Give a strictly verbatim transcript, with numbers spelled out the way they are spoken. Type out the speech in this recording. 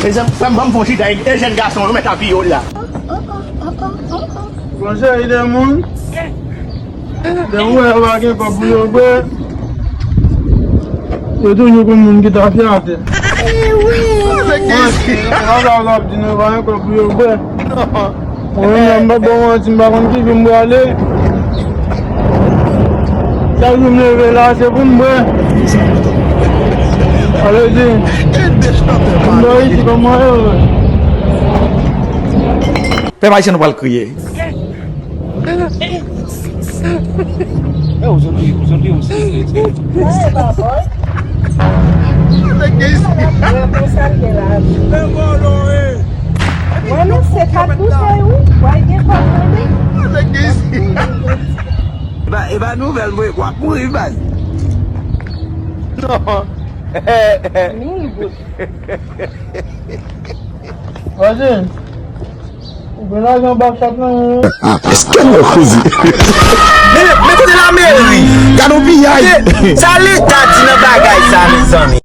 Mezanmi, frè m, ban m fè yon chita, e jèn gason yo mèt ap piye w la. Bon, seri de moun, depi w wè yo pa gen kòb pou yo bwè, yo toujou konn moun ki ta fè atè. Mwen, se pa sa w ap di nou pa gen kòb pou yo bwè. Mwen menm, m pa ba w manti, m pa konn ki jou m prale. Chak jou m leve la, se pou m bwè. Sa vle di, m bwè isi kòm mwen ye. Pèp ayisyen, nou pral kriye. Eh, ou sot li, ou sot li, ou sot li. Mwen, non, se pa tou se ou. Wè, gen pa tande. E pa, e pa nouvèl, mwen, w ap mouri, baz. Non. Mil goud. Wazin, ou gen lajan bak chak nan men w? Èske nou koze? Men, men kote lameri? Gad yon piyay! Sa leta di nan bagay sa, mezanmi?